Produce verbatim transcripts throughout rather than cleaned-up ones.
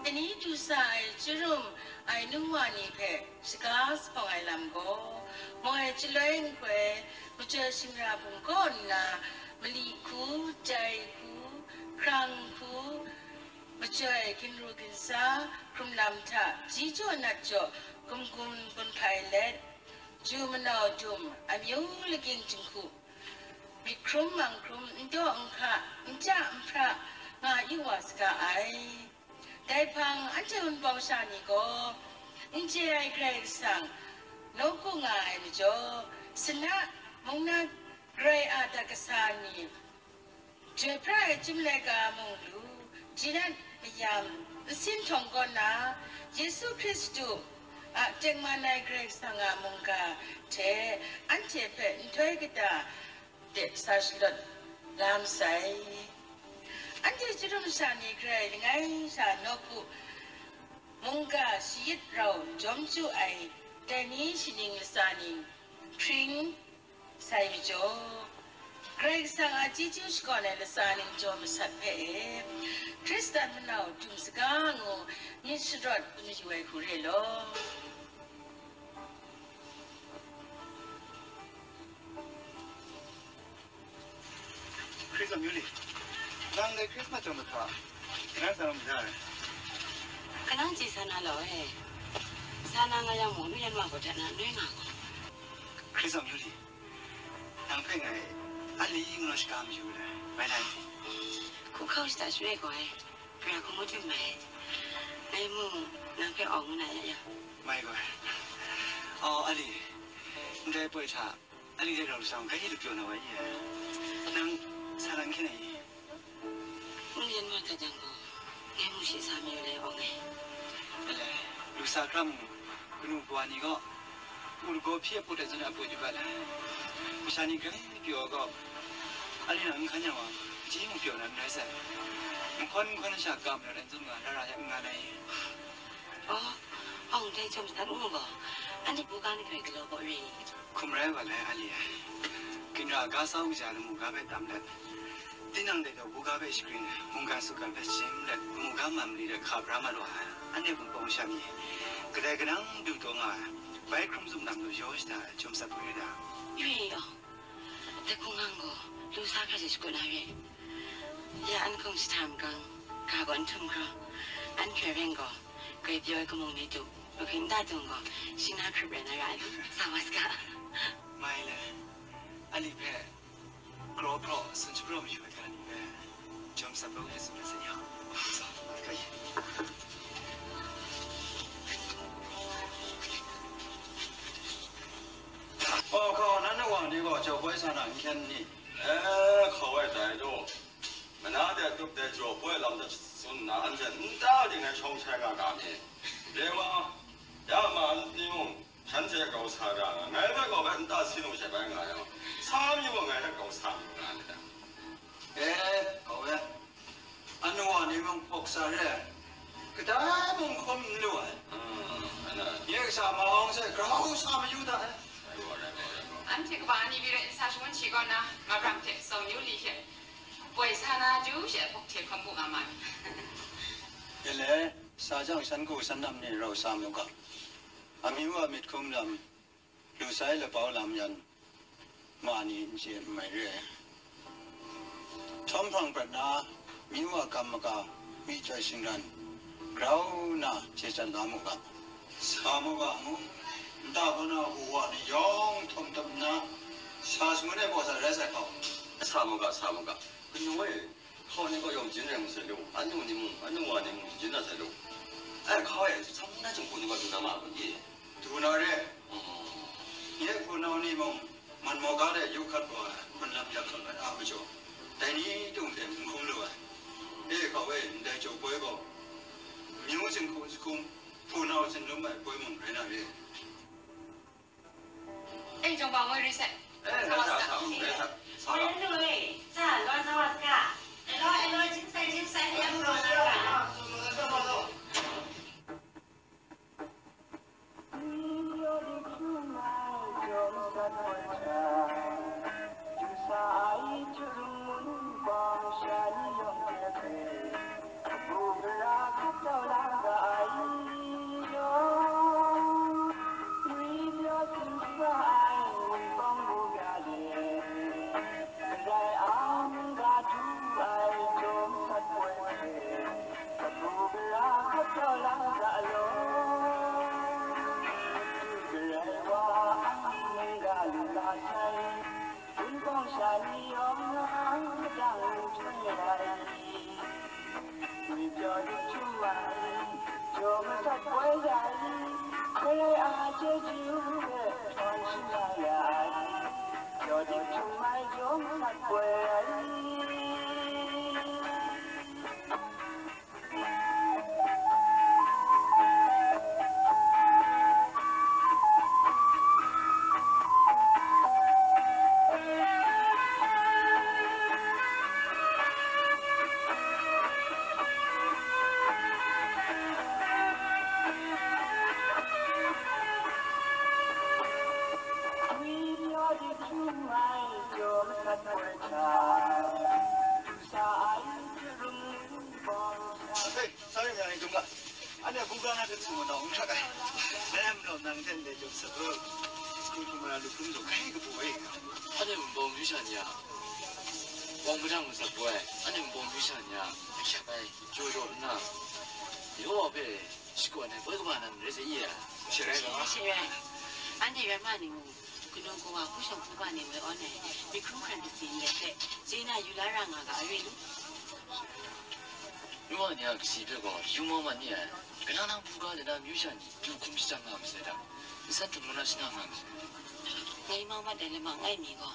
Dai ni du sa ai chyarung ai nungwa ni hpe shaga sa hpawng ai lam gaw, moi chyaloi nhtoi, majoi shingra bungkaw nna, mali hku, jai hku, hkrang hku, majoi ginru ginsa, hkrung lam hta, ji jaw nat jaw, gumgun gun hpai let, ju manau dum, amyu lagyin jinghku, myit hkrum mang hkrum, n daw n hka, n ja n hpra nga yu wa saga ai. Dai hpang anhte Wunpawng sha ni gaw, n chye ai Karai Kasang nawku nga ai majaw, sana, mungna, grai a dat kasa ni, joi pra ai chyum laika mung lu, jinat mayam, nsin htawng kaw na, Yesu Hkristu a tengman ai Karai Kasang a mungga hte anhte hpe nhtoi kata de sa shalawt la masai. Anhte chyarung sha ni grai langai sha nawku mungga shayit rau jawm chyu ai dai ni shaning latsa ning hpring sai majaw, Karai Kasang a chyeju shakawn ai latsa ning jaw masat hpe e, Hkristan manau dum saga ngu myit sharawt n mayu ai hku re law. Hkristan Yuli, nang dai Christmas jawm mahta, nang sa na maja ai? Kanang chye sa na law e. Sa na nga yang mung, nu yan wa gaw hta na noi nga gaw. Hkristan Yuli, nang hpe ngai a li ngu na shaga mayu le, mai lai? Hku hkau shada shaloi gaw ai, gara hku mu tim mai. Ngai mung nang hpe awng ngu na ya yang. Mai gaw ai. Aw, a li, ndai poi hta, a li de rau lasang, kai hte lu pyaw na wa i? Nang sa na n hkyen ai i? Ngu yan wa hta jang gaw, ngai mung shi sa mayu lai awng e. Alai, lu sa hkra mung, kanu kawa ni gaw, u lagaw hpyi ai put ai zawn ai aput yu ga lai. Masha ni grai pyaw ai gaw, a li na n hkan yang wa, chyi mung pyaw na n rai sai. Nhkawn nhkawn sha kam na rai n zun nga, ra ra yang n nga na i? Aw, awng dai jawm san u gaw, anhte buga ni hpe galaw gaw re i? Hkum rai wa lai, a li ai. Ginra ga sau kaja lamu ga hpe tam let, tinang dai daw buga hpe shagrin, mungkan sutgan hpe shim let, lamu ga man mali de hka bra mat wa ai. Anhte Wunpawng sha ni, kadai kanang du taw nga ai, bai hkrum zumlang lu yaw shada ai, jawm sat hpung yu da. Re i aw. Dai hku ngang gaw, lu sa hkra she shakut na re. Ya an hkung jahtam gang, ga gaw n htum hkraw, an hkrai ren gaw, grai pyaw ai kamung ni du, mahkring nta dung gaw, shing na hkrup rai na ra ai lu, sa wa saga. Mai le, a li hpe, kraw hpraw, sun shapraw mayu ai ga ni hpe, jawm sat law hte tsun ai sa ya. Sa, hkai. Hpa hkau, nan na wa ni gaw jau poi sa na n hkyen ni? E, hkau ai dai gaw, mana de tup de jau poi lam de tsun nna, anhte nta ting ai shawng shai nga ga mi? Dai wa, ya ma ni mung, shanhte kau sa ra nga, ngai hpe kau hpe nta si lu she bai nga yang, sa mi mung ngai hpe kau sa mi nga myit dai. E, kau e. Anu wa ni mung hpawk sa re ai, kadai mung hkum n lu ai. Nye kasa ma awng hte grau sa mayu da ai. Anhte kaba ni Mary nsa shangun hte kaw na, Mabram hte Tsawng Yu Li hte poi sa na, ju she hpawk hte hkawm bu nga ma ai. Ele, sa jang, shan ku shan nam ni rau sa mu ga. Amyu a myit hkum lam, lu sai lapau lam yan, ma ni n chye n mai re ai. Htawm hpang prat na, myu a kam maga, myi chyoi shingran, grau na chye chyan la mu ga. Sa mu ga mu, nta hkaw na hku wa ni yawng htum htum nna, sa shangun ai baw sa rai sai hkau. Sa mu ga, sa mu ga. Kanu e, hkaw ni gaw yawng jin rai mu sai lu, anu ni mung, anu wa ni mung, jin na sai lu. Ai, hkaw e, sa mu na jung hku ni gaw du na ma ai kun i? Du na re. Nye hpunau ni mung, man maw ga de yu hkat wa ai, hpun lam yak hkat ai a majaw, dai ni tung hte n hkum lu ai. E, hkau e, ndai jau poi gaw, myu zinghku jahkum, hpunau zinlum ai poi mung rai na re. E, jawng bang woi ri sai. E, sa wa sa, sa. Sa wa sa. Sa wa sa. Oi, lu e, sa, loi sa wa sa. E loi, e loi, jing sai, jing sai, e loi sa wa sa. Wunpawng sha ni yawng nang dang htung rai, ngwi pyaw di htum ai, jaw masat poi rai, hkoi rai a chyeju hpe htawn shamai ai, pyaw di htum ai jaw masat poi rai. Hei, sa yu mya ni dum ga. Anhte hkungga na hte hpung nau n hkrat ai. Dai majaw nang hte ndai jaw sat gaw, sku hkrum mara lu hkrum zaw hkai kabu e. Anhte Wunpawng myu sha ni a, wang majaw masat gaw ai, anhte Wunpawng myu sha ni a, ahkyep ai, jaw jaw nna, Yehowa hpe shakawn ai poi kaba nan rai sai i a? Shi rai law. Shi rai. Anhte rai ma ni mung, kanu kawa, hpu shawng hpu ba ni woi awn ai, myit hkrum hkran kasi ndai hpe, chye na yu la ra nga ga, a re lu? Yu wa ni a kasi hpe gaw yu mau mat ni ai. Kalang lang hkungga de na myu sha ni du hkum shajang nga masai hta, nsan hkrum ngu na shana nga masai. Ngai mau mat ai lamang ai mi gaw,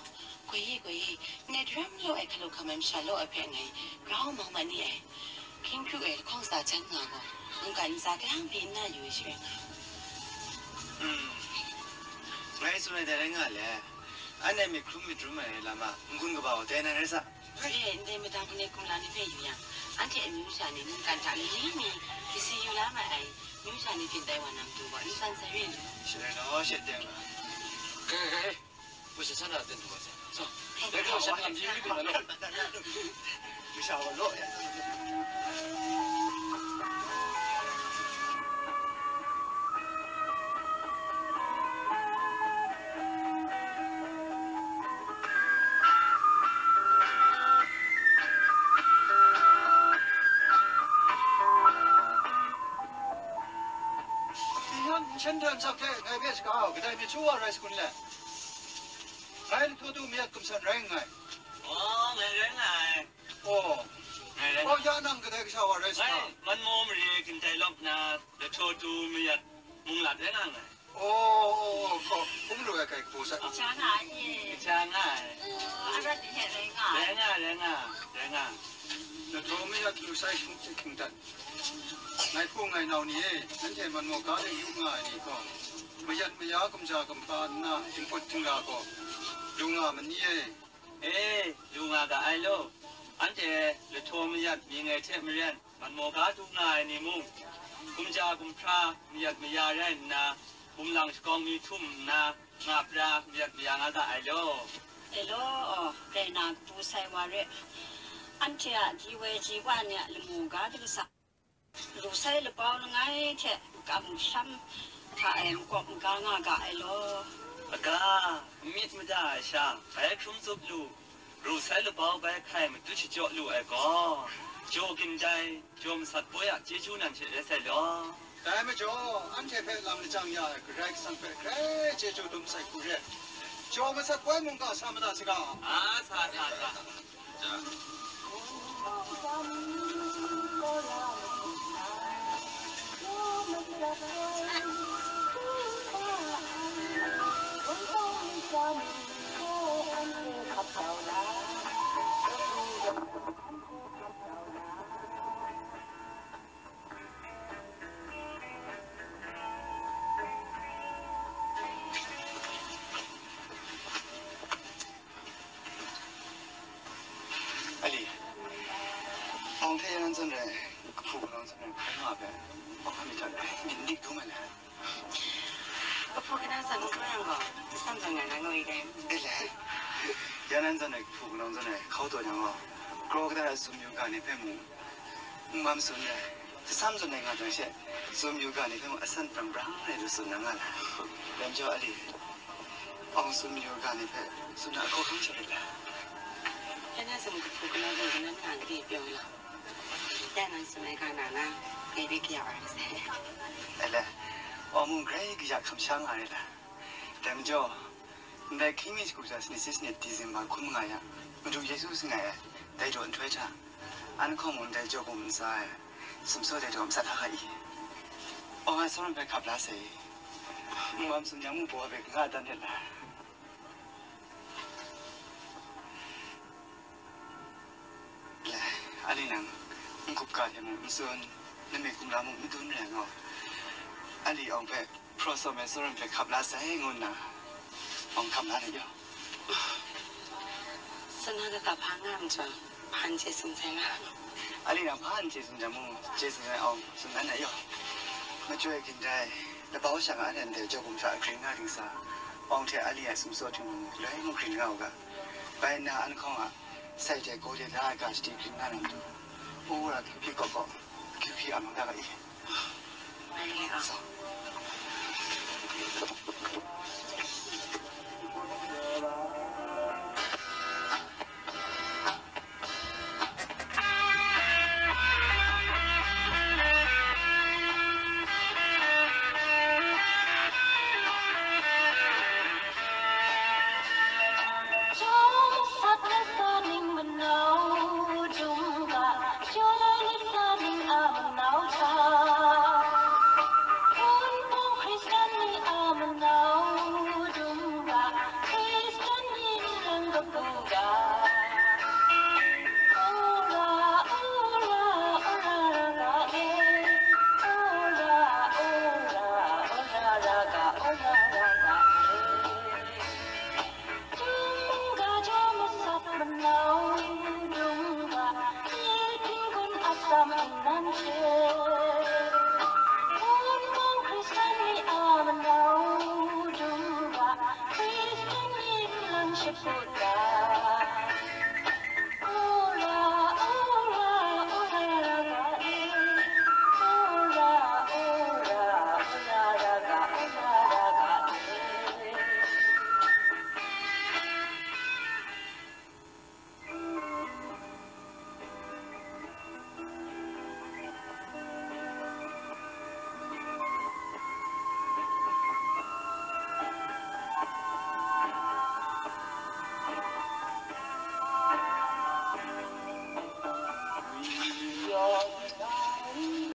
goi e, goi e, ndai daram law ai hkalu hkamai masha law ai hpe ngai grau mau mat ni ai. Hkying hkru e lahkawng sa jan nga gaw, mungkan ntsa kahkang pyi n na yu ai shi rai nga. Hmm. Ngai tsun ai dai rai nga le. Anhte myit hkrum myit rum ai lam a n-gun kaba gaw dai nan rai sa. E, ndai madang hpung de kumla ni hpe yu yang, anhte amyu sha ni mungkan hta lali mi kasi yu la mat ai, myu sha ni hpyin tai wa na matu gaw, n san sai re lu. Shi rai law, she teng la. Kai, kai, kai. Hpu sha sha na ten du wa sai. So, dai hku sha na myi mi du na lo. Masha wa lo ya. Tinang nsen hte nsak hte ngai hpe shaka au, kadai myit su wa rai sa kun le? Ngai lahtaw du mayat gumsan rai nngai. Oh, ngai rai nngai. Oh. Ngai rai nngai. Oh, ya nang kadai kasha wa rai sa? Ngai Manmaw mare e gintai lawp nna, lahtaw du mayat mung lat rai nga nngai. Oh, oh, oh, oh, hkum lu ai kai kabu sai. Kaja nga ai e. Kaja nga ai. Oh, a rat ni hte rai nga ai. Rai nga, rai nga, rai nga. Lahtaw mayat lu sai hkying hte hkying dat. Ngai hpu ngai nau ni e, nanhte Manmaw ga de yu nga ai ni gaw, mayat maya gumja gumhpa nna, dingpawt dingra gaw, lu nga ma ni e? E, lu nga ga ai law. Anhte lahtaw mayat mying ai hte maren, Manmaw ga du nga ai ni mung, gumja gumhpra mayat maya rai nna, bum lang shakawng mi htum nna, nga pra mayat maya nga ga ai law. E law, rai na kabu sai wa re, anhte a di woi ji wa ni a lamu ga de kasa, lu sai labau langai hte makam masham hta e makawp maga nga ga ai law. Aga, n myit mada ai sha, bai hkrum tsup lu, lu sai labau bai hkai matut shachyaw lu ai gaw, jaw gindai, jaw masat poi a chyeju nan hte rai sai law. Dai majaw, anhte hpe lam lajang ya ai Karai Kasang hpe grai chyeju dum sai hku re. Jaw masat poi mungga sa mada saga. A, sa, sa, sa. Ali, awng hte ya nan zawn rai, kahpu kanau zawn rai, hpai nga hpe, awng hkam myit hta rai, myit n dik dum ai le. Kahpu kanau zawn n hkau yang gaw, atsam zawn nga na ngaw i dai. E le, ya nan zawn rai, kahpu kanau zawn rai, hkau taw yang gaw, kraw kata ra sumyu ga ni hpe mung, n mam tsun ai, atsam zawn rai nga jang she, sumyu ga ni hpe mung asan brang brang rai lu tsun na nga na. Dai majaw, Ali, awng sumyu ga ni hpe tsun na ahkaw hkang sha rit ai. Ya nan zawn kahpu kanau zawn kanan nga n di pyaw i law. Ya nan tsun ai ga na na. Maybe kaya arang se. Ele, o mung grai kaya kamshang nga re la. Dai majaw, ndai hkying mi shagu sha sanit si sanit December hkun manga ya, Madu Yesu si ngai ai, dai daw nhtoi hta, an hkawng mung dai jaw bum ntsa ai, sumsaw dai daw matsat hka i. O nga tsawran hpe hkap la sai i. Nwan sum yang mung baw hpe nga dan let la. Lai, ali nang, n-gup ga hte mung n tsun, n mi kumla mung n dun rai ngaw. Ali awng hpe, hpraw sawm ai tsawran hpe hkap la sai ngu nna, awng hkam la na yaw. Sana kata hpa nga ai majaw, hpa n chye tsun sai nga. Ali nang hpa n chye tsun jang mung, chye tsun ai awng tsun na na yaw. Machyoi gindai, labau shang a nan dai jaw bum hta gring nga ding sa, awng hte ali a sumsaw htingnu, loi mung gring nga u ga. Bai nna an hkawng a, sai dai gaw de la ai ga shadi gring nga na matu, u wora hkyu hpyi kawp kawp, hkyu hpyi a mang da ga i.